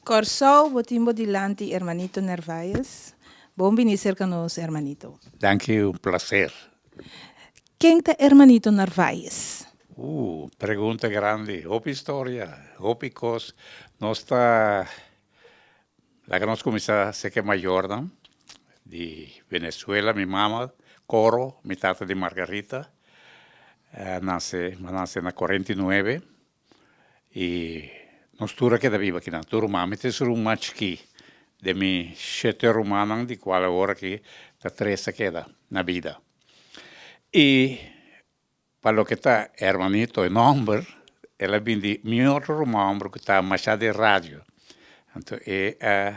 Kòrsou bo tin bo dilanti Hermanito Narvaez. Bon bini serka nos Hermanito. Danki un placer. Ken ta Hermanito Narvaez? Uh, pregunta grandi. Hopi historia, hopi kos. Nos ta laga nos kuminsá seke mayornan di Venezuela, mi mama Coro, mi tata di Margarita, a nase, a nase na 49. I nos tur a keda biba akinan. Tur ruman. Mi tin su ruman chikí. Den mi shete rumannan, di kual awor aki ta tres a keda na bida. I pa loke ta Hermanito e nòmber, el a bin di mi otro ruman hòmber ku ta mashá den radio. Anto e a,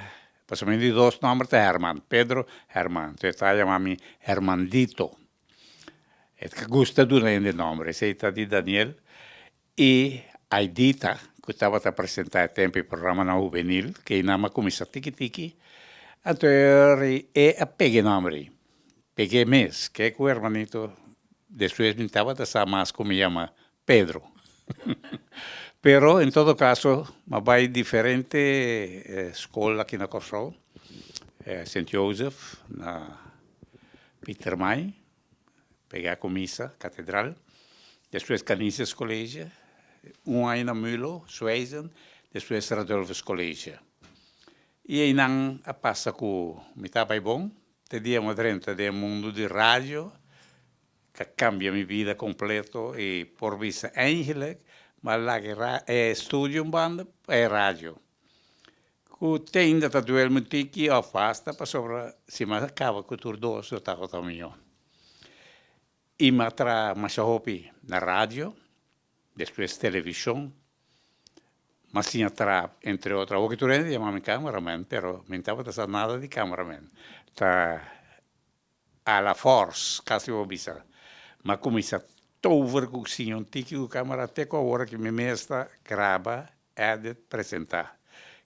pasobra mi di dos nòmber ta Herman, Pedro Herman. Anto e ta yama mi Hermandito. E ta gusta duna hende nomber. Esei ta di Daniel i Aidita ku tabata presentá e tempu e programanan hubenil, ku einan a kuminsá tiki tiki. Anto e a pega e nomber ei. Peg'é mes. Ke ku hermanito despues mi tabata sa mas ku mi yama Pedro. Pero en todo kaso m'a bai diferente skol aki na Kòrsou, Sint Jozef na Pietermaai, pegá ku misa, katedral, despues Canisius College, un aña na Mulo, Zwijsen, despues Radulphus College. I einan a pasa ku mi ta bai bon, te dia mi a drenta den e mundu di radio, Ka cambia mi bida completo y por bisa eigenlijk m'a laga e estudio un banda pa e radio. Cu te ainda ta duel mi tiki of basta pasobra si m'a caba cu tur dos lo tabata miho. Y m'a traha masha hopi na radio, despues television, m'a siña traha entre otro, awor ki tur hende yama mi cameraman pero mi no tabata sa nada di cameraman, ta A la force, casi bo bisa. M'a cuminsa tover cu siña un tiki cu camera te cu awor aki mi mes ta graba, edit, presenta.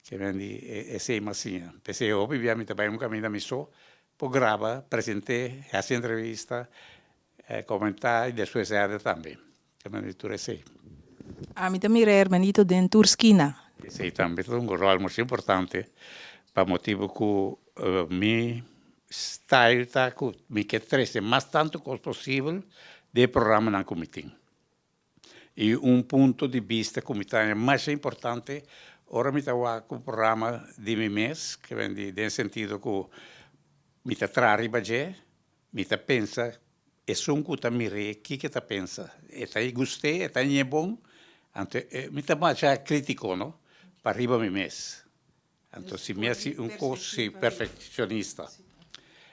Ke men di esey m'a siña. P'esey hopi bia mi ta bay un caminda mi so por graba, presente, haci entrevista, comenta y despues edit tambe. Ke men di tur esey. Ami ta mira hermanito den tur skina. Esey tambe ta un rol mucho importante pa motibo cu mi style ta cu mi ke trece mas tanto cos posibel den e programanan cu mi tin. Y un punto di bista cu mi ta haña masha importante ora mi ta wak un programa di mi mes, ke men di den sentido cu mi ta traha riba dje, mi ta pensa esun cu ta mir'é kiko e ta pensa, e ta gust'é, e ta hañ'é bon, anto mi ta masha critico no, pa riba mi mes. Anto si mi hasi un kos, si, perfekshonista.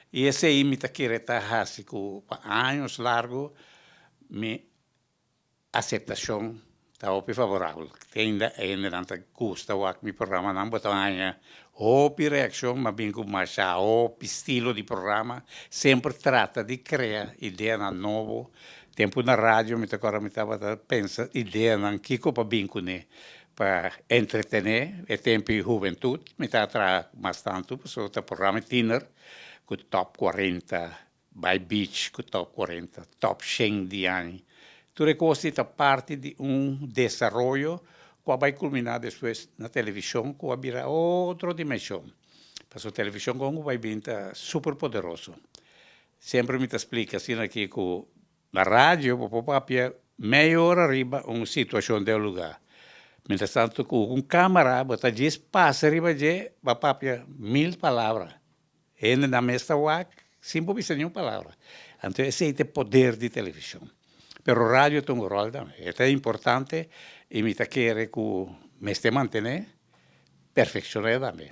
I esei mi ta kere ta hasi ku pa años largu mi aseptashon ta hopi favorabel. Te ainda e hendenan ta gusta wak mi programanan, bo ta haña hopi reakshon, m'a bin ku masha hopi stilo di programa, semper trata di krea ideanan nobo. Tempu na radio mi ta kòrda mi tabata pensa ideanan kiko pa bin kuné. Pa entretené e tempu di hubentut mi ta traha mas tantu pasobra ta programa tiner ku top 40, bai beach ku top 40, top 100 di aña. Tur e kos ei ta parti di un desaroyo ku a bai kulminá despues na televishon ku a bira otro dimenshon. Pasobra televishon kon ku bai bin ta super poderoso. Semper mi ta splika asina aki ku Na radio bo por papia mei ora riba un situacion den un lugar. Mientras tanto cu un camara bo ta djis pasa riba dje bo a papia mil palabra. Hendenan mes ta wak sin bo bisa niun palabra. Anto esey ta e poder di television. Pero radio ta un rol tambe. E ta importante y mi ta kere cu mester mantene, perfeccione tambe.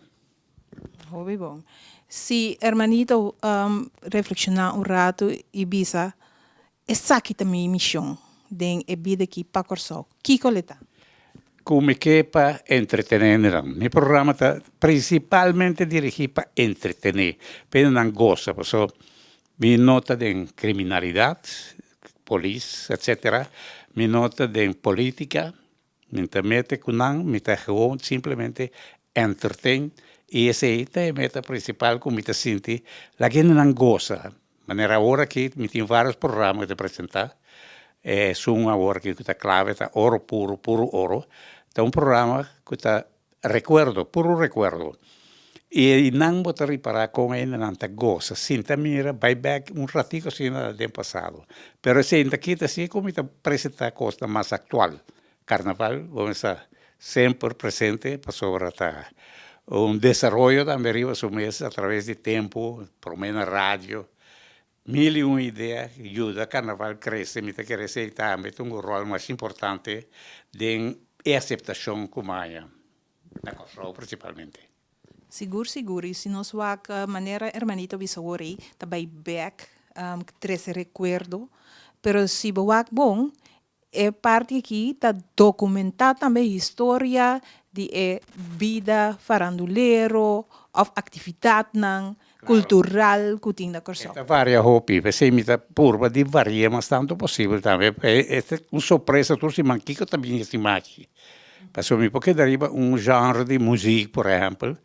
Hopi bon. Si hermanito reflekshoná un ratu i bisa, Esaki ta mi mishon den e bida aki pa Kòrsou, kiko lo e ta? Ku mi ke pa entretené hendenan. Mi programa ta prinsipalmente dirigí pa entretené, pa hendenan gosa, pasobra mi no ta den kriminalidat, polis, etsetera, mi no ta den politika, Mi ta mete ku nan, mi ta gewoon simplemente entertain i esei ta e meta prinsipal ku mi ta sinti laga hendenan gosa. Manera awor aki mi tin varios programa ku ta presentá, esun awor aki ku ta klave ta Oro Puro, Puro Oro, ta un programa ku ta. Rekuerdo, puru rekuerdo. I nan bo ta ripará kon hendenan ta gosa, sinta mira, bai bèk un ratiku asina den pasado. Pero esei no ta kita si ku mi ta presentá kosnan mas aktual. Karnaval bo mester ta semper presente pasobra ta un desaroyo tambe riba su mes atraves di tempu, promé na radio. Mil i un idea yuda karnaval krese, mi ta kere esei tambe ta un ròl mas importante den e aseptashon ku maya na Kòrsou prinsipalmente. Sigur sigur, i si nos wak manera hermanito bisa awor ei ta bai bek trese rekuerdo, pero si bo wak bon E parti aki ta dokumentá tambe historia di e bida farandulero òf aktividatnan kultural ku tin na Kòrsou. E ta varia hopi, p'esei mi ta purba di varia mas tantu posibel tambe. E ta un sorpresa tur siman kiko ta bini e siman aki. Pasobra mi por keda riba un genre di muzik, por ehèmpel,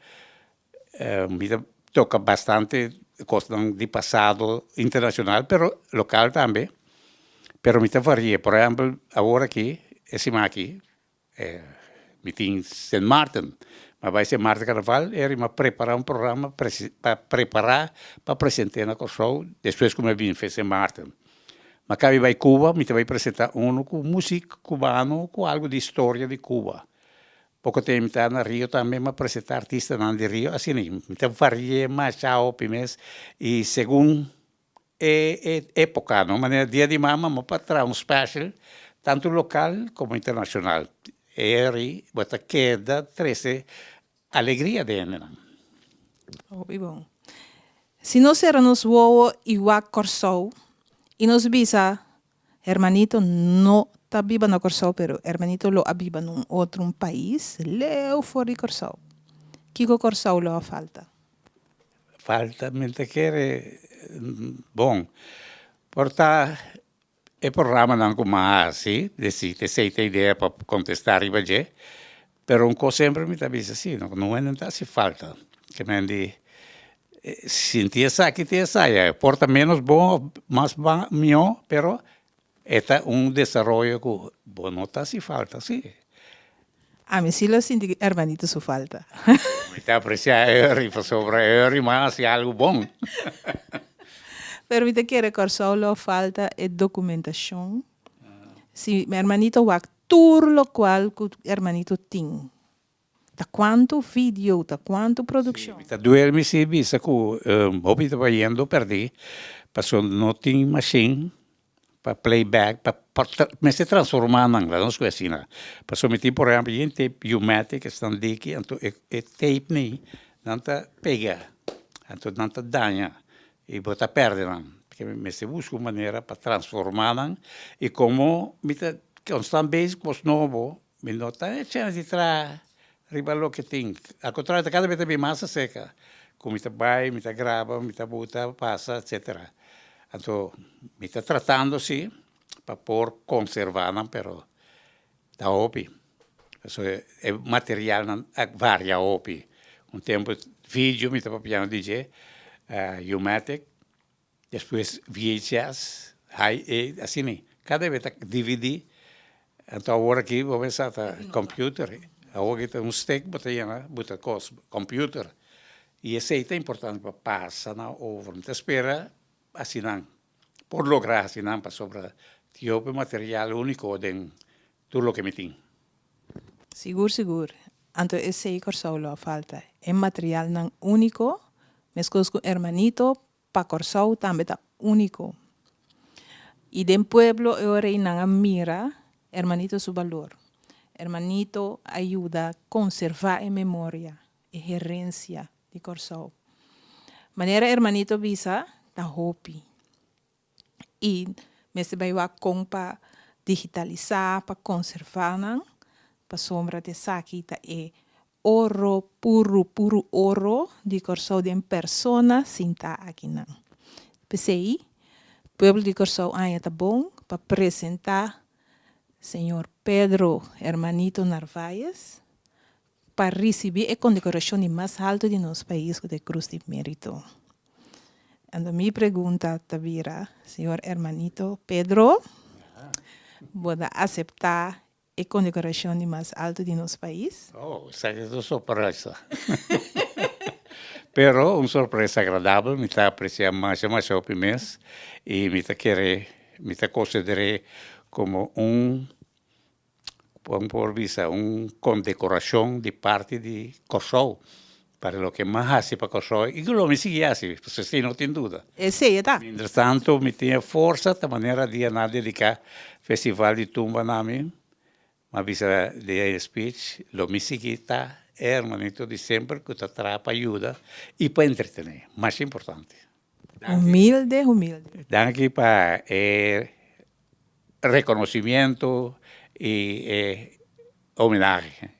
mi ta toka bastante kosnan di pasado internashonal, pero lokal tambe. Pero mi ta varia. Por ehèmpel, awor aki, e siman aki, mi tin Sint Maarten. Mi a bai Sint Maarten Karnaval i mi a prepará un programa pa prepará pa present'é na Kòrsou despues ku mi a bini for Sint Maarten. Mi a kabi bai Cuba, mi ta bai presentá unu ku musik kubano ku algu di historia di Cuba. Poko tempu mi ta na Rio tambe, mi a presentá artistanan di Rio, asina mi ta vari'é masha hopi mes i segun e e epoca no manera dia di mama mo pa traha un special tanto local como internacional eri bo ta keda trece alegria den hendenan. Hopi bon. Si nos sera nos wowo i wak Kòrsou i nos bisa Hermanito no ta biba na Kòrsou pero Hermanito lo a biba na un otro un pais leu for di Kòrsou. Kiko Kòrsou lo a falta? Falta mi ta kere bon por ta e programanan ku mi a hasi desi esei ta idea pa kontesta riba dje pero un kos semper mi ta bisa si no no ta hasi falta ke men di sinti esaki tin esaya por ta menos bon of mas mihó pero E ta un desaroyo ku bo no ta hasi falta, si. Ami si lo sinti hermanito su falta. Mi ta apresiá Eury pasobra Eury mas hasi algu bon. Pero mi ta kere Kòrsou lo falta e dokumentashon. Si hermanito wak tur lokual ku hermanito tin. Ta kuantu video, ta kuantu produkshon. Mi ta duel mi si bisa ku hopi ta bayendo pèrdí pasobra no tin mashin pa play back pa mester transformá nan laga nos ku asina pasobra mi tin por ehèmpel yen tape U-matic esnan diki anto e tape nei nan ta pega anto nan ta daña i bo ta pèrdè nan mester buska un manera pa transformá nan i komo mi ta konstant bezig ku kos nobo. Mi no ta e chèns di traha riba loke tin. Al kontrario, ta kada bes ta bin mas aserka ku mi ta bai, mi ta graba, mi ta buta, pasa, etsetera. Anto mi ta tratando si pa por konservá nan, pero ta hopi. Pasobra e materialnan a varia hopi. Un tempu video mi ta papiando di dje, U-matic. Despues VHS, high A, asina ei. Kada bes ta dividi. Anto awor aki bo mester ta computer. Awor aki ta un stick bo ta yena bo ta kos computer. I esei ta importante pa pasa nan over. Mi ta spera hasi nan, por logra hasi nan pasobra tin hopi material uniko den tur loke mi tin. Sigur sigur. Anto esei Kòrsou lo a falta. E materialnan uniko, meskos ku Hermanito Pa Kòrsou tambe ta úniko. I den pueblo e ora ei nan a mira Hermanito su balor. Hermanito a yuda konservá e memoria, e herensia di Kòrsou. Manera Hermanito bisa ta hopi. I mester bai wak kon pa digitalisá, pa konservá nan, pasobra ta esaki ta e Oro puru, puru oro di Kòrsou den persona sintá akinan. P'esei, pueblo di Kòrsou aña ta bon pa presentá señor Pedro Hermanito Narvaez pa risibí e kondekorashon di mas haltu di nos pais ku ta e Krus di Mérito. Anto mi pregunta ta bira, señor Hermanito Pedro, bo ta aseptá? E kondekorashon di mas altu di nos pais. Oh, esaki ta un sorpresa. Pero un sorpresa agradabel, mi ta aprecia masha masha hopi mes y mi ta kere, mi ta consider'e como un, por por bisa, un condecoracion di parti di Kòrsou pa loke mi a hasi pa Kòrsou y lo mi sigui hasi, pasobra esei no tin duda. Esei e ta. Mientras tanto mi tin e forsa ta manera dia nan a dedica festival di tumba na mi, mi a bisa den e speech lo mi sigui ta e hermanito di semper cu ta traha pa yuda y pa entretene, mas importante. Humilde, humilde. Danki pa e reconocimiento y e homenahe.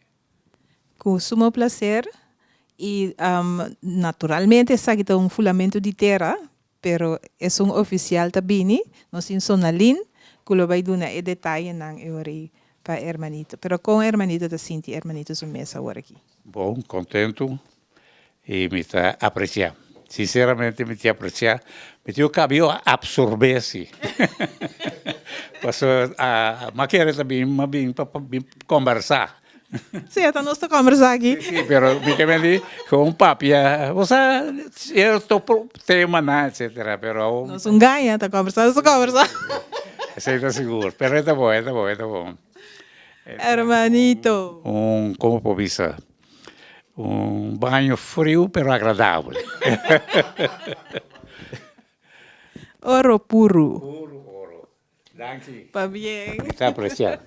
Ku sumo placer y naturalmente esaki ta un fulamentu di tera, pero esun oficial ta bini, nos tin Sonalin ku lo bai duna e detayenan e ora ei pa hermanito. Pero kon hermanito ta sinti hermanito su mes awor aki? Bon, kontentu y mi ta aprecia. Sinceramente mi ta aprecia, mi tin un cabio a absorbe si. Pasobra mi a kere ta bin, mi a bin pa bin combersa. Si, ata nos ta combersa aki. Si, si, pero mi ke bini gewoon papia, bo sa cierto temanan etcetera, pero awor. Nos un gaña, ta combersa, nos ta combersa. Esey ta sigur, pero e ta bon, e ta bon, e ta bon. Hermanito. Un, como por bisa? Un baño friu pero agradabel. Oro puru. Puru oro. Danki. Pabien. Mi ta aprecia.